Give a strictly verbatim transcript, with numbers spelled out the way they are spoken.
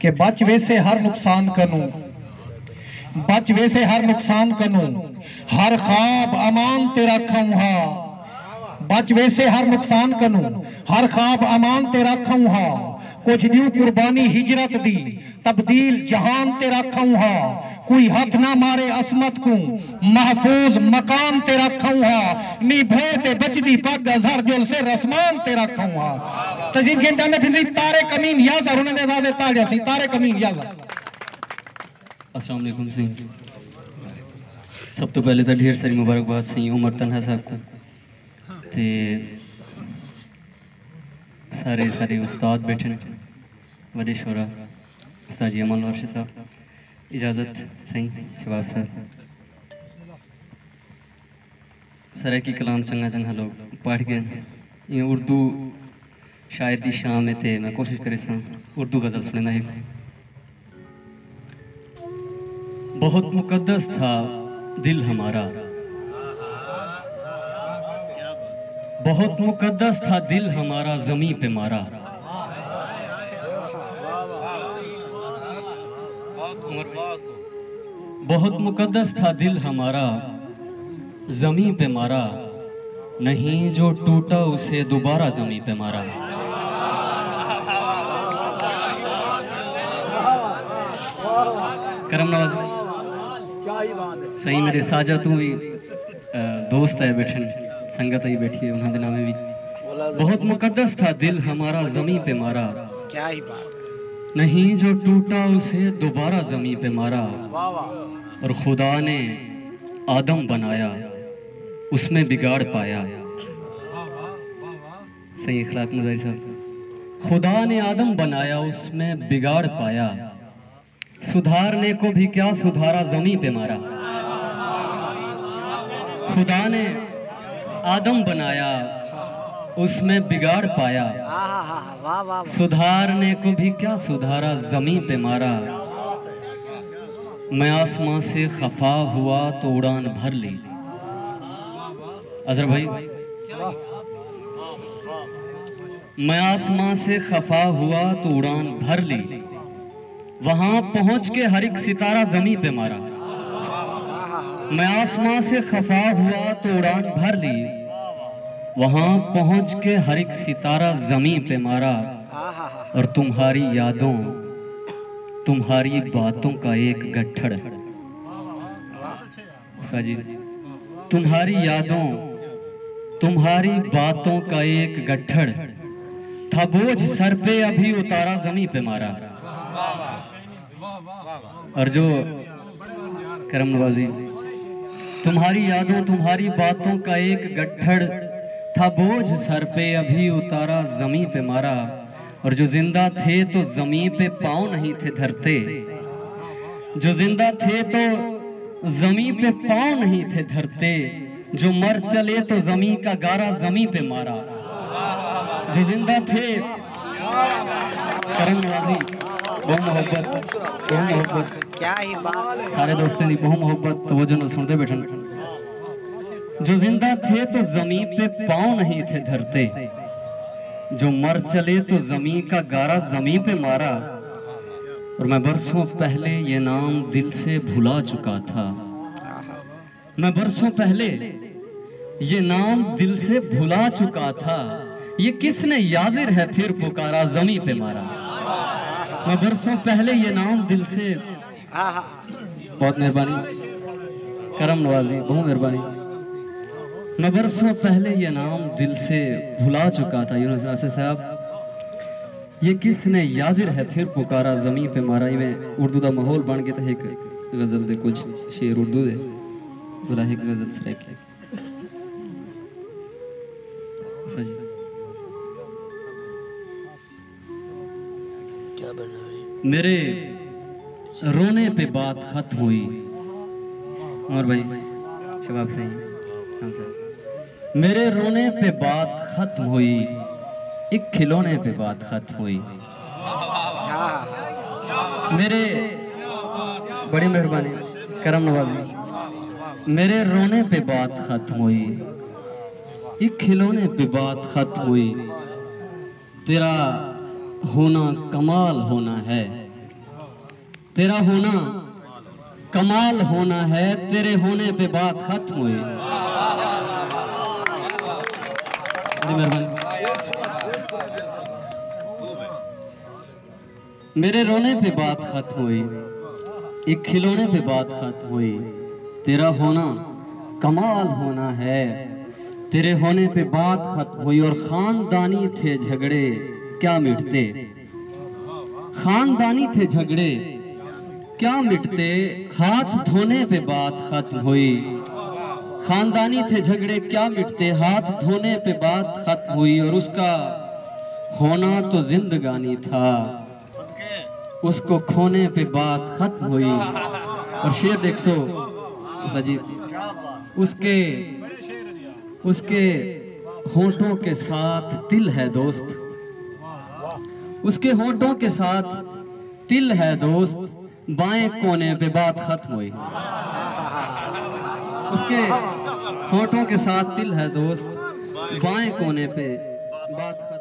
کہ بچ ویسے ہر نقصان کنوں، بچ ویسے ہر نقصان کنوں، ہر خواب امان تے رکھوں ہا۔ بچ ویسے ہر نقصان کنوں، ہر خواب امان تے رکھوں ہا۔ کجھ ݙیوں قربانی ہجرت دی، تبدیل جہان تے رکھوں ہا۔ کوئی ہتھ نہ مارے عصمت کوں، محفوظ مقام تے رکھوں ہا۔ نی بھوئے تے بچدی پڳ، اظہر جل سر اسمان تے رکھوں ہا۔ تہذیب گھن جاندے پھر سی طارق امین یازر، انہاں دے اعزاز تاڑیاں سی، طارق امین یازر۔ السلام علیکم سائیں۔ سب توں پہلے تاں ڈھیر ساری مبارکباد سائیں عمر تنہا صاحب کوں تے سارے سارے استاد بیٹھن، وݙے شعراء، استاد جی امان راشد صاحب۔ اجازت سائیں شباب صاحب۔ سرائیکی کلام چنگا چنگا لوگ پڑھ ڳئن۔ ایں اردو شاعر دی شام ہے تے میں کوشش کریساں اردو غزل سݨیندا ہک۔ بہت مقدس تھا دل ہمارا، بہت مقدس تھا دل ہمارا، زمیں پہ مارا۔ بہت مقدس تھا دل ہمارا، زمیں پہ مارا، نہیں جو ٹوٹا اسے دوبارہ زمیں پہ مارا۔ کرم نواز سائیں، میرے ساجا توں بھی، آ، دوست آئے بیٹھن، سنگت آئی بیٹھی ہے، انہاں دے نامے بھی۔ بہت مقدس تھا دل ہمارا، زمیں پہ مارا، کیا ہی بات۔ نہیں جو ٹوٹا اسے دوبارہ زمیں پہ مارا۔ واہ واہ۔ اور خدا نے آدم بنایا، اس میں بگاڑ پایا۔ سائیں اخلاق مزاری صاحب، خدا نے آدم بنایا، اس میں بگاڑ پایا۔ سدھارنے کو بھی کیا سدھارا، زمیں پہ مارا۔ خدا نے آدم بنایا، اس میں بگاڑ پایا۔ سدھارنے کو بھی کیا سدھارا، زمیں پہ مارا۔ میں آسماں سے خفا ہوا تو اڑان بھر لی۔ اظہر بھائی، میں آسماں سے خفا ہوا تو اڑان بھر لی، وہاں پہنچ کے ہر ایک ستارہ زمیں پہ مارا۔ میں آسماں سے خفا ہوا تو اڑان بھر لی، وہاں پہنچ کے ہر ایک ستارہ زمیں پہ مارا۔ اور تمہاری یادوں، تمہاری باتوں کا ایک گٹھڑ، ساجد، تمہاری یادوں، تمہاری باتوں کا ایک گٹھڑ تھا بوجھ سر پہ، ابھی اتارا زمیں پہ مارا۔ اور جو کرم نوازی، تمہاری یادوں، تمہاری باتوں کا ایک گٹھڑ تھا بوجھ سر پہ، ابھی اتارا زمیں پہ مارا۔ اور جو زندہ تھے تو زمیں پہ پاؤں نہیں تھے دھرتے، جو زندہ تھے تو زمیں پہ پاؤں نہیں تھے دھرتے، جو مر چلے تو زمیں کا گارا زمیں پہ مارا۔ جو زندہ تھے، کرم نوازی، بہت محبت، بہت محبت۔ کیا ہی بات۔ سارے دوستیں دی بہت محبت، توجہ نال سݨدے بیٹھن۔ جو زندہ تھے تو زمیں پہ پاؤں نہیں تھے دھرتے، جو مر چلے تو زمیں کا گارا زمیں پہ مارا۔ اور میں برسوں پہلے یہ نام دل سے بھلا چکا تھا، میں برسوں پہلے یہ نام دل سے بھلا چکا تھا، یہ کس نے یازر ہے پھر پکارا زمیں پہ مارا۔ میں برسوں پہلے یہ نام دل سے، بہت مہربانی کرم نوازی، بہت مہربانی۔ میں برسوں پہلے یہ نام دل سے بھلا چکا تھا، یونس ناصر صاحب۔ یہ کس نے یازر ہے پھر پکارا زمیں پہ مارا۔ ایویں اردو دا ماحول بݨ ڳئے تاں ہک غزل دے کجھ شعر اردو دے، بھلا ہک غزل سرائیکی۔ سر جی۔ میرے رونے پہ بات ختم ہوئی۔ عمر بھائی، شباب سائیں، خان صاحب۔ میرے رونے پہ بات ختم ہوئی، ایک کھلونے پہ بات ختم ہوئی۔ میرے، بڑی مہربانی، کرم نوازی۔ میرے رونے پہ بات ختم ہوئی، ایک کھلونے پہ بات ختم ہوئی۔ تیرا ہونا کمال ہونا ہے، تیرا ہونا کمال ہونا ہے، تیرے ہونے پہ بات ختم ہوئی۔ بڑی مہربانی۔ میرے رونے پہ بات ختم ہوئی، ایک کھلونے پہ بات ختم ہوئی۔ تیرا ہونا کمال ہونا ہے، تیرے ہونے پہ بات ختم ہوئی۔ اور خاندانی تھے جھگڑے کیا مٹتے، خاندانی تھے جھگڑے کیا مٹتے، ہاتھ دھونے پہ بات ختم ہوئی۔ خاندانی تھے جھگڑے کیا مٹتے، ہاتھ دھونے پہ بات ختم ہوئی۔ اور اس کا ہونا تو زندگانی تھا، اس کو کھونے پہ بات ختم ہوئی۔ اور شعر ݙیکھسو سجی، اس کے اس کے ہونٹوں کے ساتھ تل ہے دوست، اس کے ہونٹوں کے ساتھ تل ہے دوست، بائیں کونے پہ بات ختم ہوئی۔ اس کے ہونٹوں کے ساتھ تل ہے دوست، بائیں کونے پہ بات